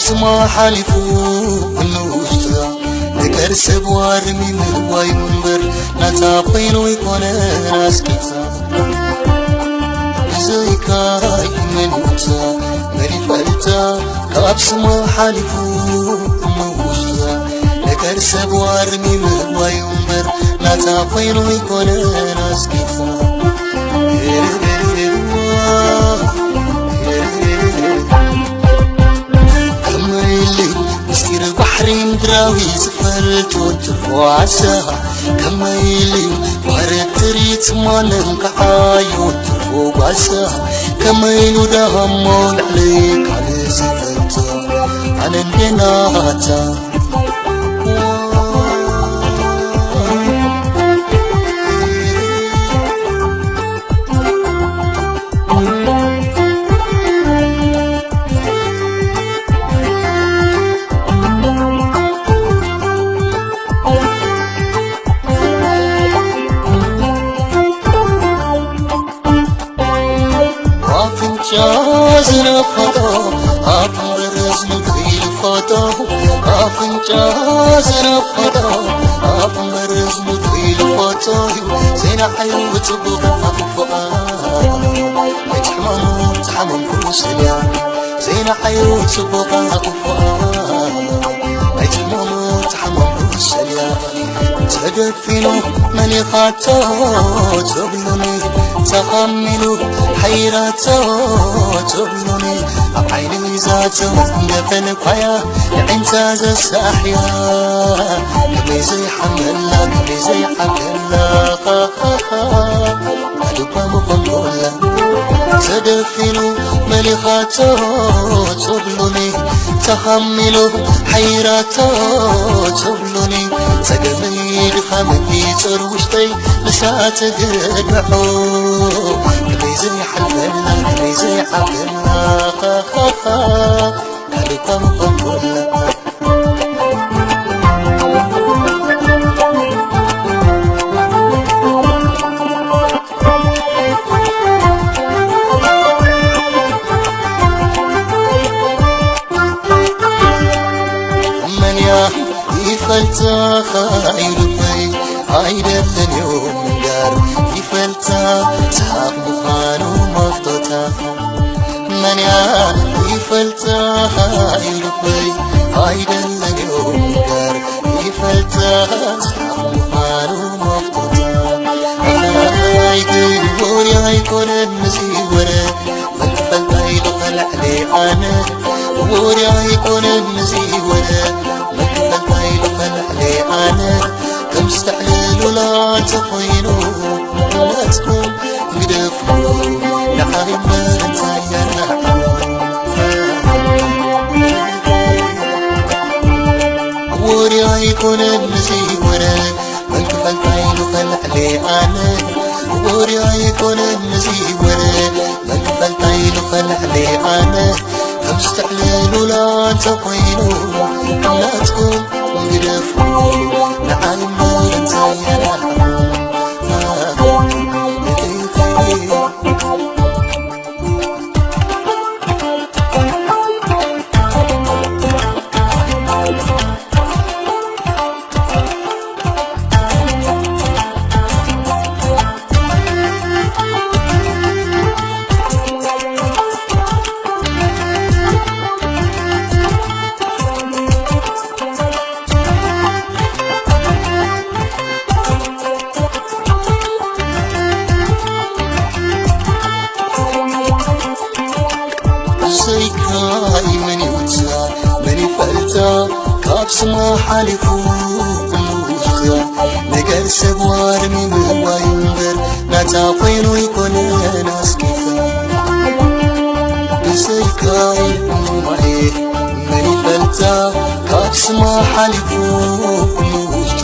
ስማ ሓሊፉ እንውሽጥታ ነገር ሰብ ዋርሚ ምዋይ እምበር ናታ ኮይኑ ይኮነ ኣስቂታ ብዘይካይ መን ይውሳ መን ይፈልታ ካብ ስማ ሓሊፉ እንውሽጥታ ነገር ሰብ ዋርሚ ምዋይ እምበር ናታ ኮይኑ ይኮነ ኣስቂታ ከመይልዩ ምስጢር ባሕሪ ምድራዊ ዝፈልጥ ወትሩ ዓሳ ከመይልዩ ባሕሪ ትርኢት ማንም ከዓ ይወትሩ ጓሳ ከመይሉ ደሃሞ ልዕሊ ካልእ ዝፈልጦ ኣነ እንዴናታ ኣፍንጫ ዝነፈጦ ኣፍ በረዝ ምድሪ ይፈጦ ኣፍንጫ ዝነፈጦ ኣፍ በረዝ ምድሪ ይፈጦ እዩ ዜና ሓዩ ጽቡቕ ኣፉ ፎኣ ኣይትሕመሙ ዝሓመምኩ ስልያ ዜና ሓዩ ጽቡቕ ኣፉ ፎኣ ኣይትሕመሙ ዝሓመምኩ ስልያ ተደፊኑ መሊኻቶ ትብሉኒ ተኻሚሉ ሓይራቶ ትብሉኒ ኣብ ዓይኒ ዛቶ እንደፈንኳያ ንዕንታ ዘሳሕያ ከመይ ዘይሓመላ ከመይ ዘይሓመላ ኣዱባ ምኾንኩላ ተደፊኑ መሊኻቶ ትብሉኒ ተኻሚሉ ሓይራቶ ትብሉኒ ጸገመይ ድኻመይ ጾር ውሽጠይ ንሳ ትግድሖ ከመይ ዘይሓልፈላ ከመይ ዘይሓልፈላ ካልኳ ምኾንኩላ መንያ ይፈልታ ኻይሉበይ ኣይደለንዮ ምንጋር ይፈልታ ሰሓቕ ምዃኑ መፍቶታ መንያ ይፈልታ ኻይሉበይ ኣይደለንዮ ምንጋር ይፈልታ ሰሓቕ ምዃኑ መፍቶታ ኣይግቡር ኣይኮነን እዚ ወረ መክፈልታይ ልኸልዕሊ ኣነ ውሪ ኣይኮነን እዚ ወረ መክፈልታይ ልኸልዕሊ ኣነ ከም ዝተዕልሉላ ተኾይኑ እምነትኩም ግደፉ ንዓይ መርንታያ ንዓይ ውሪ ኣይኮነን እዚ ወረ መን ክፈልጣ ኢሉ ከልዕሊ ኣነ ውሪ ኣይኮነን እዚ ወረ መን ክፈልጣ ኢሉ ከልዕሊ ኣነ ከም ዝተዕልሉላ እንተኾይኑ እምነትኩም ግደፉ ንዓይ መርንታያ ንዓይ ብዘይካይ መን ይውጻ መን ይፈልጣ ካብ ስማ ሓሊፉ እምውታ ነገር ሰብ ዋርሚ ምህዋይ እምበር ናታ ኮይኑ ይኮነን ኣስቂፋ ብዘይካይ እሙማኤ መን ይፈልጣ ካብ ስማ ሓሊፉ እምውታ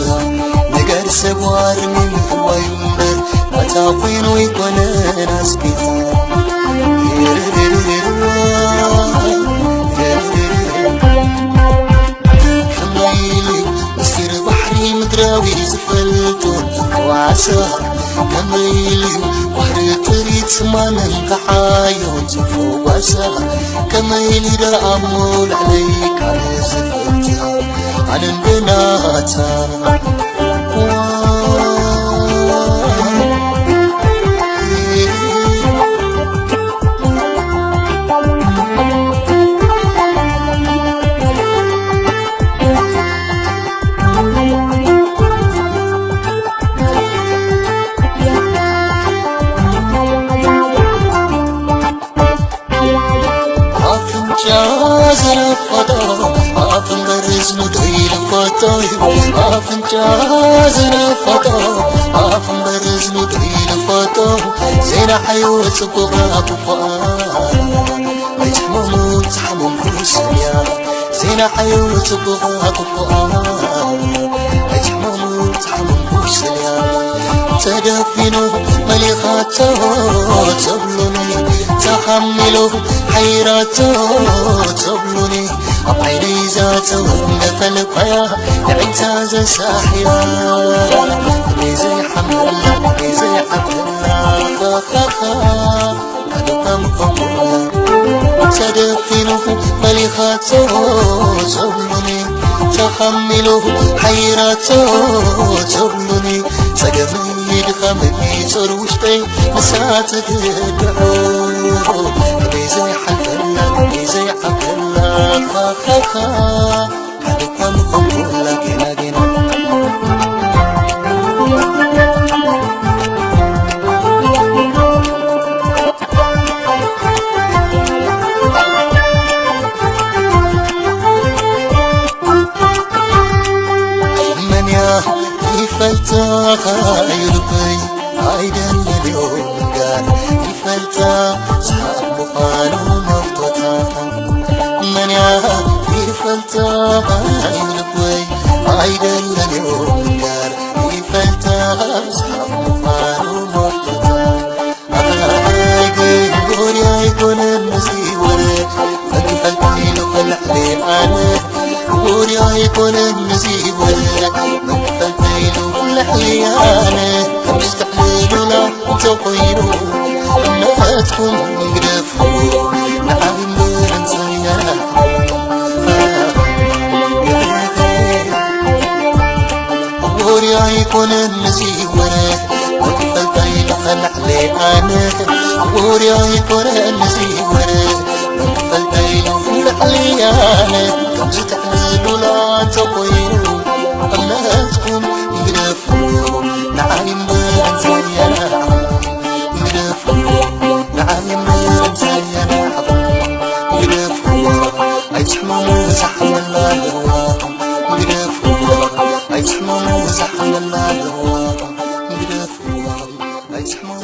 ነገር ሰብ ዋርሚ ምህዋይ እምበር ናታ ኮይኑ ይኮነን ኣስቂፋ ከመይ ኢሉ ምስጢር ባሕሪ ምድራዊ ዝፈልጡ ተዋሳ ከመይ ኢሉ ባሕሪ ጥሪት ስማንን ከሓዮ ጽፉ ጓሳ፣ ከመይ ኢሉ ደኣ እሞ ልዕለይ ካልእ ዝፈታ? ኣነን ብናታ ኣፍንጫ ዝረፈጦ ኣፍ እምበር እዝኑ ዶ ይልፈጦ እዩ? ኣፍንጫ ዝረፈጦ ኣፍ እምበር እዝኑ ዶ ይልፈጦ? ዜና ሓዩ ጽቡቕ ኣጉባኣ ኣይትሕመሙ፣ ዝሓመምኩ ሰልያ። ዜና ሓዩ ጽቡቕ ኣጉባኣ ኣይትሕመሙ፣ ዝሓመምኩ ሰልያ። ተደፊኑ መሊኻቶ ተብሉኒ፣ ተኻሚሉ ሓይራቶ ተብሉኒ፣ ኣብ ዓይነይ ዛተው እንደፈልኳያ ንዕንታ ዘሳሕያ። ዘይሓምላ ዘይሓምላ ተደፊኑ መሊኻቶ ተብሉኒ፣ ተኻሚሉ ሓይራቶ ተብሉኒ፣ ጸገመይ ድኻመይ ጾር ውሽጠይ ንሳ ትግድዖ። ከመይ ዘይሓልፈላ ከመይ ዘይዓብደላ ኻኻኻ። መን እያ ይፈልጣ እዩ ልበይ ኣይደለልዮ ምንጋር ይፈልጣ ሰሓቕ ምዃኑ መፍቶታ። መን እያ ይፈልጣ እዩ ልበይ ኣይደለልዮ ምንጋር ይፈልጣ ሰሓቕ ምዃኑ መፍቶታ። ኣይ ግን ጎሪ ኣይኮነን እዚ ወረ፣ መን ይፈልጣ ኢሉ ከልዕሊ ኣነ። ጎሪ ኣይኮነን እዚ ወረ፣ መን ይፈልጣ ኢሉ ከልዕሊ ኣነ። ከምዚ ትሕልሉላ እንተኾይኑ፣ እምነትኩም ግደፍዎ፣ ንዓይ እምበር እንታይ ወረ ኣይኮነን እዚ ወረ፣ መክፈልተይ ተኸላዕለ ኣነ። ወረ ኣይኮነን እዚ ወረ፣ መክፈልተይ ተኸላዕለ ኣነ። ከምዚ ትሕልሉላ እንተኾይኑ፣ እምነትኩም ግደፍዎ፣ ንዓይ እምበር እንታይ ግደፍዎ፣ ንዓይ እምበር እንታይ ግደፍዎ፣ ኣይትሕመሙ፣ እዛ ሓመላ ኣለዋ። ግደፍዎ፣ ኣይትሕመሙ፣ እዛ ሓመላ ኣለዋ። ግደፍዎ፣ ኣይትሕመሙ።